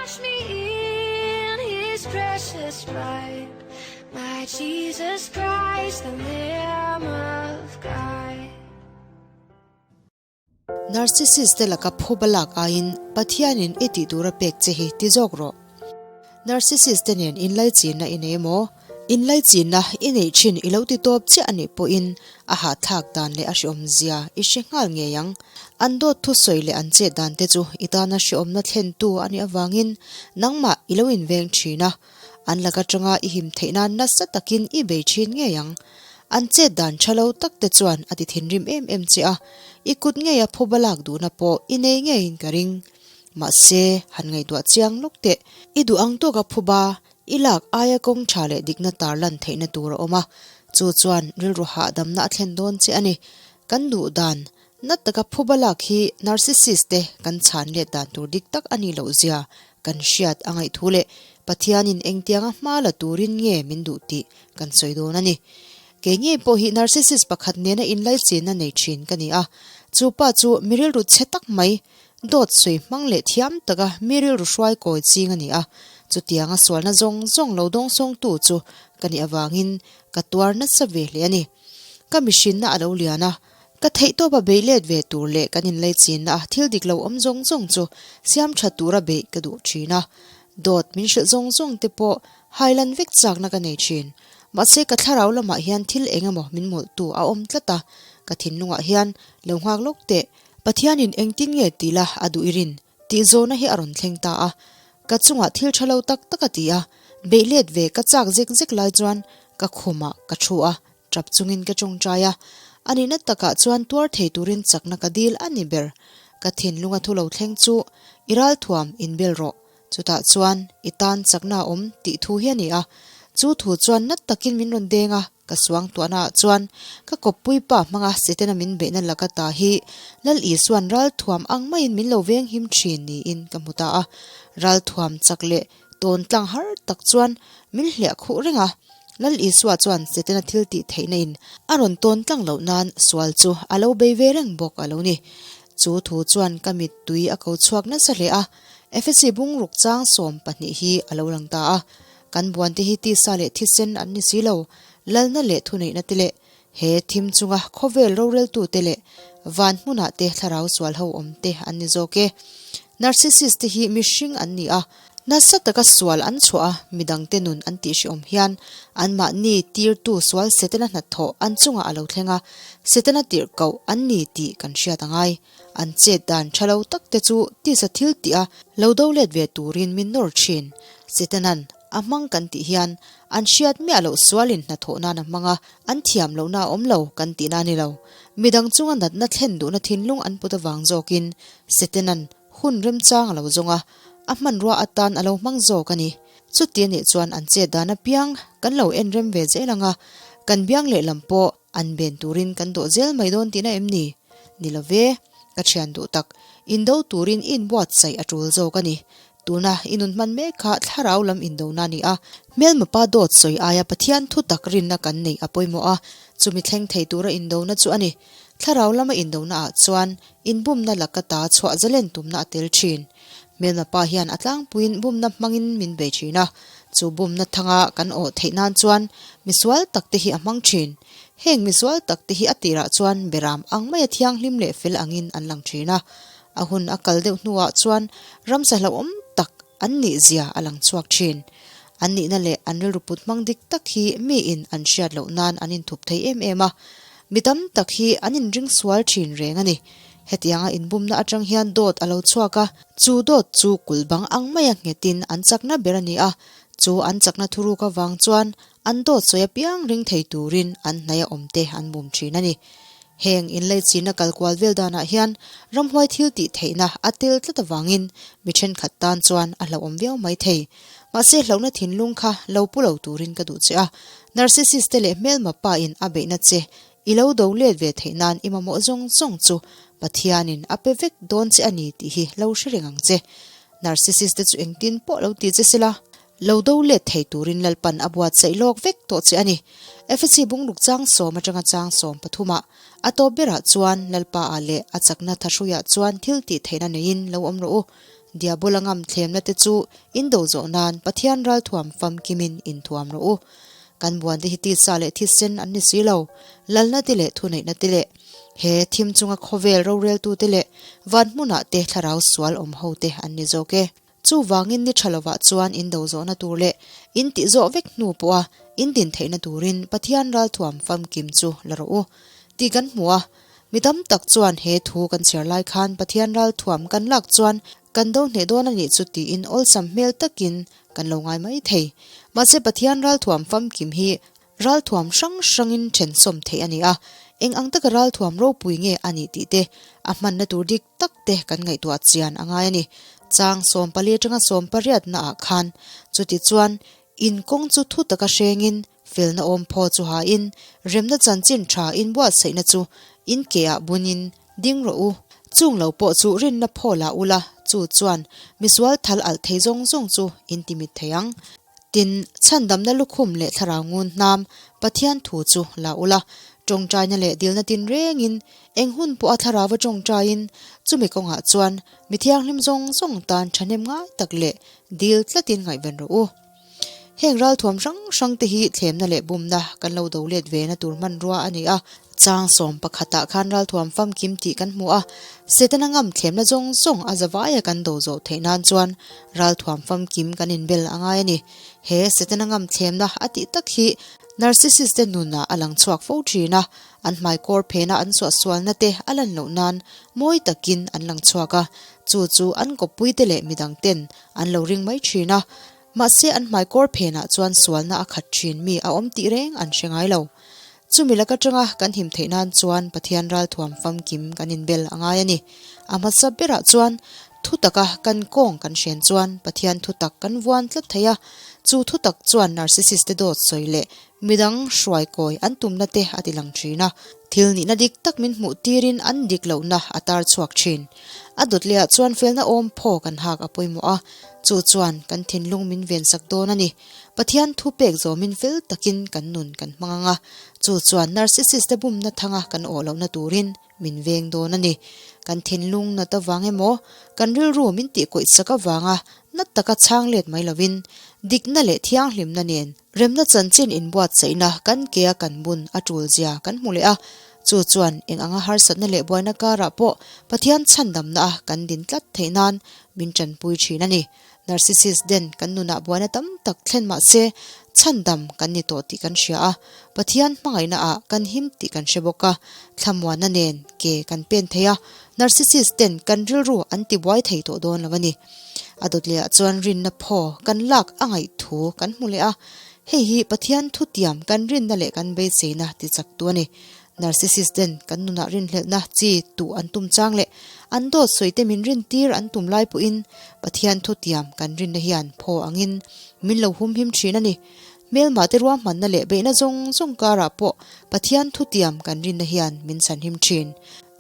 Wash me in his precious blood, my Jesus Christ, the Lamb of God. Narcissist te laka phuba lak aiin Pathianin i tih tura pek che hi ti zawk rawh. Narcissist te nen inlaichinna i nei emaw? Inlaichinna i neih thin i lo ti tawp chiah a nih pawhin a hahthlak dan leh a hreawmzia i hre nghal ngei ang. An dawt thusawi leh an chet dan te chu i tana hreawmna thlentu a nih avangin nangmah i lo inveng thin a, an lak atanga i him theih nan nasa takin i bei thin ngei ang. An chet dan tha lo tak te chuan a ti thinrim em em che a, i kut ngeia phuba lak duhna pawh i nei ngeiin ka ring. Mahse, han ngaihtuah chiang lawk teh, i duh ang tawka phuba i lak aia kawng tha leh dikna tar lan theihna tur a awm a, chu chuan rilru hahdamna a thlen dawn che a ni. Kan duh dan, na taka phuba lak hi narcissist te kan chhan let dan tur dik tak a nih loh zia kan hriat a ngaihthu leh Pathianin engtianga hma la turin nge min duh tih kan sawi dawn a ni. Kei ngei pawh hi narcissist pakhat nena inlaichinna nei thin ka ni a, chu pa chu mi rilru chhe tak mai, Dawt sawi hmang leh thiam taka mi rilru hruai kawi ching a ni a, chutianga sualna zawng zawng lo dawngsawngtu chu ka nih avangin ka tuar nasa ve hle a ni. Ka mihrinna a lo lian a, ka theihtawpa beih let ve tur leh kan inleichinna a thil dik lo awm zawng zawng chu siam tha tura beih ka duh thin a. Dawt min hrilh zawng zawng te pawh hailan vek chakna ka nei thin. Mahse ka thlarau lamah hian thil eng emaw min mawlhtu a awm tlat a, ka thinlungah hian lo nghak lawk teh. Pathianin engtin nge ti la a duh i rin tih zawhna hi a rawn thleng ta a, ka chungah thil tha lo tak tak a ti a, beih let ve ka chak zek zek lai chuan ka khumah ka thu a, tap chungin ka tawngtai a, a nihna takah chuan tuar thei turin chakna ka dil a ni ber. Ka thinlunga thu lo thleng chu i ralthuam inbel rawh, chutah chuan i tan chakna a awm tih thu hi a ni a, chu thu chuan nat takin min rawn deng a, Ka suangtuahna ah chuan ka kawppui pa hmanga Setana min beihna laka ta hi Lal Isua'n ralthuam ang maiin min lo veng him thin niin ka hmu ta a. Ralthuam chak leh tawn tlang har tak chuan min hliah khuh reng a. Lal Isua chuan Setana thil tih theihna in a rawn tawn tlang loh nan sual chu a lo bei ve reng bawk a lo ni. Chu thu chuan ka mittui a ko chhuak nasa hle a. Efesi bungruk chang 12 hi a lo lang ta a. Kan buante hi tisa leh thisen an ni si lo, lalna leh thuneihna te leh he thim chunga khawvel roreltute leh van hmunah te thlarau sual ho awm te an ni zawk e. Narcissist te hi mihring an ni a, nasa taka sual an chhuah a, midangte nun an tihhrehawm hian anmahni tirtu sual Setana hnathawh an chungah a lo thleng a, Setana tirhkoh an ni tih kan hriat a ngai. An chet dan tha lo tak te chu tisa thil tih a lo do let ve turin min nawr thin. Setanan a hmang kan tih hian an hriat miah loh sualin hnathawh nan a hmang a, an thiam lohna a awm lo kan tihna a ni lo. Midang chunga natna thlen duhna thinlung an put avang zawkin Setanan hun remchang a lo zawng a, a hmanrua atan a lo hmang zawk a ni. Chuti anih chuan an chet dan apiang kan lo en rem ve zel ang a, kan biang lehlam pawh An ben turin kan dawh zel mai dawn tihna em ni? Ni lo ve, ka thian duh tak. Indo turin i inbuatsaih a tul zawk a ni. Tuna i nun hman mek kha thlarau lam indona a ni a. Hmelmapa dawt sawi aia Pathian thu tak rinna kan neih a pawimawh a, chumi thleng thei tura indona chu a ni. Thlarau lama indona ah chuan inbumna laka ta chhuah zalen tumna a tel thin. Hmelmapa hian a tlangpuiin bumna hmangin min bei thin a, chu bumna thanga kan awh theih nan chuan misual takte hi a hmang thin. Heng misual takte hi a tirah chuan beram ang maia thianghlim leh fel angin an lang thin a, a hun a kal deuh hnuah chuan ramsa hlauhawm tak an nih zia a lang chhuak thin. An nihna leh an rilru put hmang dik tak hi miin an hriat loh nan an inthup thei em em a, mi tam tak hi an inring sual thin reng a ni. Hetianga inbumna atang hian dawt a lo chhuak a, chu dawt chu kulh bang ang maia nghetin an chakna ber a ni a, chu an chakna thuruk avang chuan an dawt sawi apiang ring thei turin an hnaia awmte an bum thin a ni. Heng inleichina kal kual vel danah hian ramhuai thil tih theihna a tel tlat avangin mi thenkhat tan chuan a hlauhawm viau mai thei. Mahse hlauhna thinlung kha lo pu lo turin ka duh che a, Narcissist te leh hmelma pa in a beihna che I lo do let ve theih nan i mamawh zawng zawng chu Pathianin a pe vek dawn che a ni tih hi lo hre reng ang che. Narcissist te chu engtin pawh lo ti che sela, lo do let thei turin Lalpan a buatsaih lawk vek tawh che a ni. Efesi bungruk chang sawm atanga chang sawm pathumah a tawp berah chuan Lalpa ah leh a chakna thahruiah chuan thil tih theihna neiin lo awm rawh u. Diabola ngam thlemna te chu in do zawh nan Pathian ralthuam famkimin inthuam rawh u. Kan buan te hi tisa leh thisen an ni si lo, lalna te leh thuneihna te leh he thim chunga khawvel roreltu te leh van hmunah te thlarau sual awm ho te an ni zawk e. Chuvangin ni tha lovah chuan in do zawhna tur leh in tih zawh vek hnu pawha in din theihna turin Pathian ralthuam famkim chu la rawh u tih kan hmu a. Mi tam tak chuan he thu kan chhiar lai khan Pathian ralthuam kan lak chuan kan do hneh dawn a nih chu tiin awlsam hmel takin kan lo ngai mai thei. Mahse Pathian ralthuam famkim hi ralthuam hrang hrangin thensawm theih a ni a, eng ang taka ralthuam ropui nge a nih tih te, a hmanna tur dik tak te kan ngaihtuah chian a ngai a ni. Chang 14 atanga 18 naah khan chuti chuan in kawng chu thu taka hrengin felna awm phaw chu hain remna chanchin tha inbuatsaihna chu in ke ah bunin ding rawh u. Chung lo pawh chu rinna phaw la ula, chu chuan misual thal alh thei zawng zawng chu in ti mit thei ang. Tin, chhandamna lukhum leh thlarau ngun hnam Pathian thu chu la ula, tawngtaina leh dilna tin rengin eng hun pawha thlarauva tawngtaiin chumi kawngah chuan mi thianghlim zawng zawng tan thahnem ngai tak leh dil tlatin ngaihven rawh u. Heng ralthuam hrang hrang te hi thlemna leh bumna kan lo do let ve na tur hmanrua a ni a. Chang 11 ah khan ralthuam famkim tih kan hmu a, Setana ngam thlemna zawng zawng a zavaia kan do zawh theih nan chuan ralthuam famkim kan inbel a ngai a ni. He Setana ngam thlemna a tih tak hi Narcissist te nunah a lang chhuak fo thin a, an hmaikawr phena an suahsualna te a lan loh nan mawi takin an lang chhuak a, chu chu an kawppui te leh midang ten an lo ring mai thin a. Mahse an hmaikawr phenah chuan sualna a khat thin mi a awm tih reng an hre ngai lo. Chumi lak atanga kan him theih nan chuan Pathian ralthuam famkim kan inbel a ngai a ni. A hmasa berah chuan thu taka kan kawng kan hren chuan Pathian thutak kan vuan tlat thei a, chu thutak chuan narcissist te dawt sawi leh midang hruai kawi an tumna te a ti lang thin a. Thil nihna dik tak min hmuh tirin an dik lohna a tar chhuak thin. A dawt lehah chuan felna awm phaw kan hak a pawimawh a, chu chuan kan thinlung min vensak dawn a ni. Pathian thu pek zawmin fel takin kan nun kan hmang ang a, chu chuan narcissist te bumna thanga kan awh lohna turin min veng dawn a ni. Kan thinlung nat avang emaw, kan rilru min tihkawih sak avanga nat taka chhang let mai lovin, dikna leh thianghlimna nen remna chanchin inbuatsaihna kan kea kan bun a tul zia kan hmu leh a, chu chuan eng anga harsatna leh buaina karah pawh Pathian chhandamna a kan din tlat theih nan min tanpui thin a ni. Narcissist den kan nunah buaina tam tak thlen mah se chhandam kan ni tawh tih kan hria a, Pathian hmangaihna ah kan him tih kan hre bawk a, thlamuanna nen ke kan pen thei a, Narcissist ten kan rilru an ti buai thei tawh dawn lo a ni. A dawt leh ah chuan rinna phaw kan lak a ngaih thu kan hmu leh a, hei hi Pathian thutiam kan rinna leh kan beiseina ti chak tu a ni. Narcissist ten kan nunah rinhlelhna chi tuh an tum chang leh an dawt sawi te min rin tir an tum lai pawhin Pathian thutiam kan rinna hian phaw angin min lo humhim thin a ni. Hmelma te ruahmanna leh beihna zawng zawng karah pawh Pathian thutiam kan rinna hian min chhanhim thin.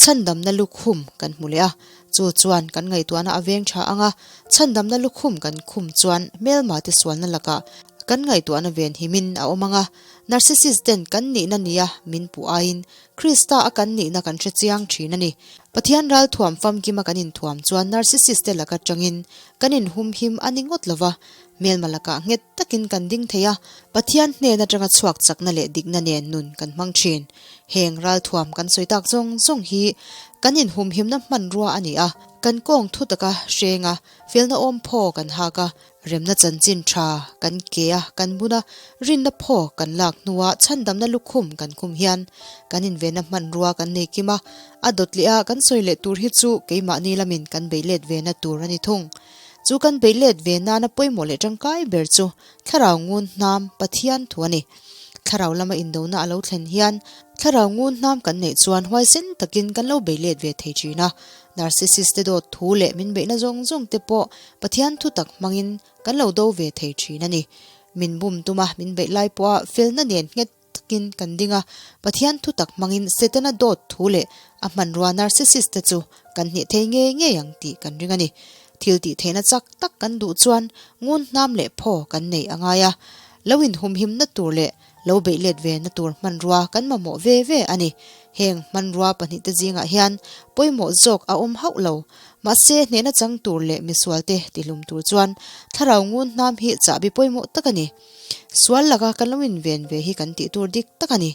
Chhandamna lukhum kan hmu leh a, chu chuan kan ngaihtuahna a veng tha ang a, chhandamna lukhum kan khum chuan hmelma te sualna lakah kan ngaihtuahna venhimin a awm ang a, Narcissist ten kan nihna nia min puh aiin Krista a kan nihna kan hre chiang thin a ni. Pathian ralthuam famkima kan inthuam chuan Narcissist te laka tangin kan inhumhim a ni ngawt lova, hmelma lakah nghet takin kan ding thei a, Pathian hnen atanga chhuak chakna leh dikna nen nun kan hmang thin. Heng ralthuam kan sawi tak zawng zawng hi kan inhumhimna hmanrua a ni a, kan kawng thu taka hrenga felna awm phaw kan hak a, Remna chanchin tha kan ke a, kan bun a, rinna phaw kan lak hnua chhandamna lukhum kan khum hian kan invenna hmanrua kan nei kim a, a dawt leh a kan sawi leh tur hi chu keimahni lamin kan beih let ve na tur a ni thung. Chu kan beih let ve nana pawimawh leh tangkai ber chu Thlarau ngun hnam Pathian thu a ni. Thlarau lama indona a lo thlen hian Thlarau ngun hnam kan neih chuan huaisen takin kan lo beih let ve thei thin a, Narcissist te dawt thu leh min beihna zawng zawng te pawh Pathian thu tak hmangin kan lo do ve thei thin a ni. Min bum tum a, min beih lai pawha felna nen nghet takin kan ding a, Pathian thu tak hmangin Setana dawt thu leh a hmanrua Narcissist te chu kan hneh thei ngei ngei ang tih kan ring a ni. Thil tih theihna chak tak kan duh chuan ngun hnam leh phaw kan neih a ngai a. Lo inhumhimna tur leh. Lo beih let ve na tur hmanrua kan mamawh ve ve a ni. Heng hmanrua pahnihte zingah hian pawimawh zawk a awm hauh lo. Mahse, hnehna chang tur leh misualte tihlum tur chuan thlarau ngun hnam hi chahbi pawimawh tak a ni. Sual laka kan lo inven ve hi kan tih tur dik tak a ni.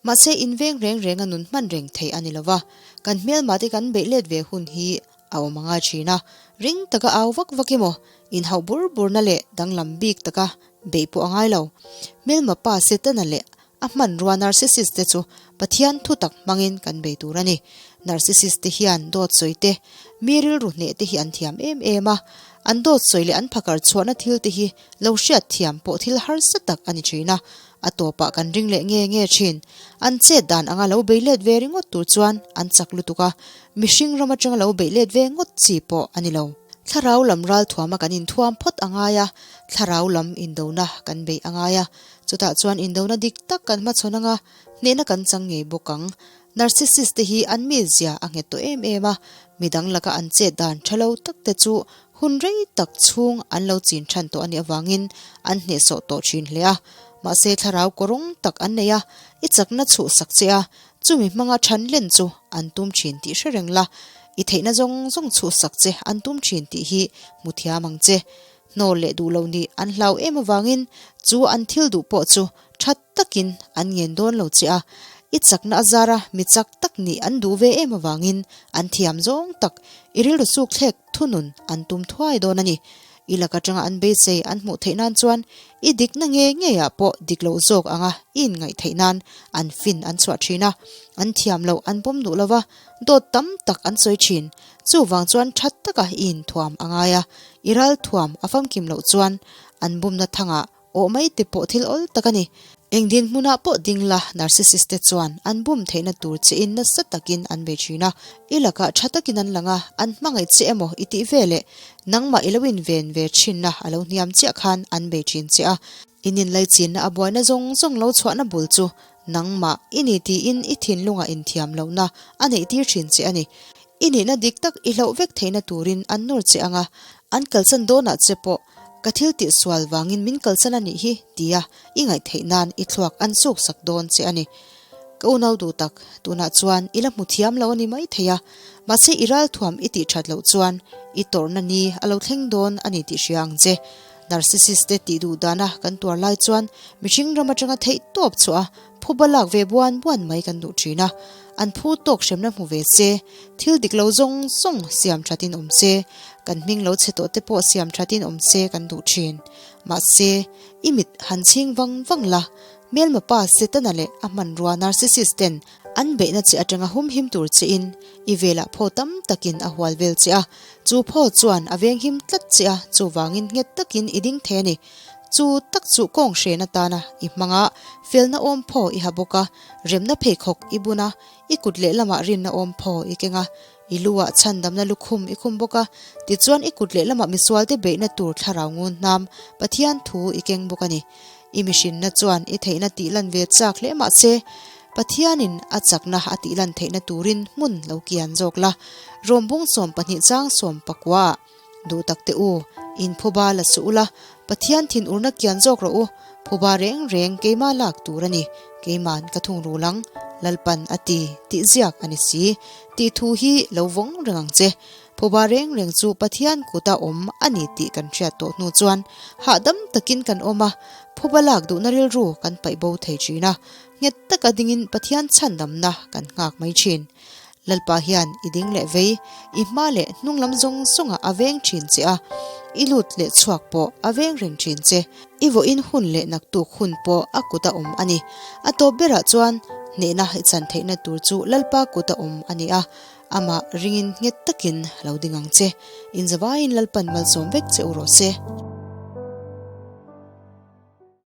Mahse, inveng reng renga nun hman reng theih a ni lo va, kan hmelmate kan beih let ve hun hi a awm anga thin a. Ring taka au vak vak emaw, inhauh bur burna leh danglam bik taka beih pawh a ngai lo. Hmelma pa Setana leh a hmanrua narcissist te chu Pathian thu tak hmangin kan bei tur a ni. Narcissist te hian dawt sawi te, mi rilru hneh te hi an thiam em em a. An dawt sawi leh an phakar chhuahna thil te hi lo hriat thiam pawh thil harsa tak a ni thin a. A tawpah kan ring leh nge nge thin. An chet dan anga lo bei let ve ringawt tur chuan an chak lutuk a, mihring ram atanga lo beih let ve ngawt chi pawh a ni lo. Thlarau lam ralthuama kan inthuam phawt a ngai a, thlarau lam indona kan beih a ngai a. Chutah chuan indona dik tak kan hmachhawn anga hnehna kan chang ngei bawk ang. Narcissist te hi an mizia a nghet tawh em em a, midang laka an chet dan tha lo tak te chu hun rei tak chhung an lo chin than tawh a nih avangin an hnehsawh tawh thin hle a. Mahse thlarau kawrawng tak an nei a, i chakna chhuhsak che a, chumi hmanga than len chu an tum thin tih hre reng la, i theihna zawng zawng chhuhsak che an tum thin tih hi hmu thiam ang che. Hnawl leh duh lo nih an hlau em avangin chu an thil duh pawh chu tha takin an ngen dawn lo che a, i chakna a zara mi chak tak nih an duh ve em avangin an thiam zawng tak i rilru suk thlek thunun an tum thuai dawn a ni. I lak atanga an beisei an hmuh theih nan chuan i dikna nge ngeiah pawh dik loh zawk anga i inngaih theih nan an fin an chhuah thin a, an thiam loh an pawm duh lova dawt tam tak an sawi thin. Chuvang chuan that taka i inthuam a ngai a, i ralthuam a famkim loh chuan an bumna thangah awh mai te pawh thil awl tak a ni. Eng dinhmunah pawh ding la, narcissist te chuan an bum theihna tur che in nasa takin an bei thin a. I lakah tha takin an lang a, an hmangaih che emaw i tih ve leh nangmah i lo inven ve thinna a lo hniam chiah khan an bei thin che a. In inlaichinna a buaina zawng zawng lo chhuahna bul chu nangmah i ni tiin i thinlungah inthiam lohna a neih tir thin che a ni. I nihna dik tak i hlauh vek theihna turin an nawr che ang a, an kalsan dawnah che pawh ka thil tih sual vangin min kalsan a nih hi tia i ngaih theih nan i thluak an suk sak dawn che a ni. Ka unau duh tak, tunah chuan i la hmu thiam lo a ni mai thei a, mahse i ralthuam i tih that loh chuan i tawrhna ni a lo thleng dawn a ni tih hria ang che. Narcissist te tih duh dana kan tuar lai chuan mihring ram atanga theih tawp chhuah a phuba lak ve buan buan mai kan duh thin a, an phu tawk hremna hmu ve se, thil dik lo zawng zawng siam thatin awm se, kan hming lo chhe tawh te pawh siam thatin awm se kan duh thin. Mahse, i mit han chhing vang vang la, hmelma pa Setana leh a hmanrua narcissist ten an beihna che atanga humhim tur che in i velah phaw tam takin a hual vel che a, chu phaw chuan a venghim tlat che a, chuvangin nghet takin i ding thei a ni. Chu tak chu kawng hren atana i hmang a, felna awm phaw i ha bawk a, remna pheikhawk i bun a, i kut lehlamah rinna awm phaw i keng a, i luah chhandamna lukhum i khum bawk a, tichuan i kut lehlamah misualte beihna tur thlarau ngun hnam Pathian thu i keng bawk a ni. I mihrinna chuan i theihna tihlan ve chak hle mah se, Pathianin a chakna a tihlan theihna turin hmun lo kian zawk la. Rawmbung 12 chang 19 ah. Duh tak teh u, in phuba la suh ula, Pathian thinurna kian zawk rawh u, phuba reng reng keimah lak tur a ni, keima'n ka thung rul ang, Lalpan a ti, tih ziak a ni si, tih thu hi lo vawng reng ang che. Phuba reng reng chu Pathian kuta awm a ni tih kan hriat tawh hnu chuan hahdam takin kan awm a, phuba lak duhna rilru kan paih bo thei thin a, nghet taka dingin Pathian chhandamna kan nghak mai thin. Lalpa hian i ding leh vei, i hma leh hnung lam zawng zawngah a veng thin che a, i lut leh chhuak pawh a veng reng thin che. I vawiin hun leh naktuk hun pawh a kut a awm a ni. A tawp berah chuan hnehna i chan theihna tur chu Lalpa kut a awm a ni a, amah ringin nghet takin lo ding ang che. Inzavaiin Lalpan malsawm vek che u rawh se.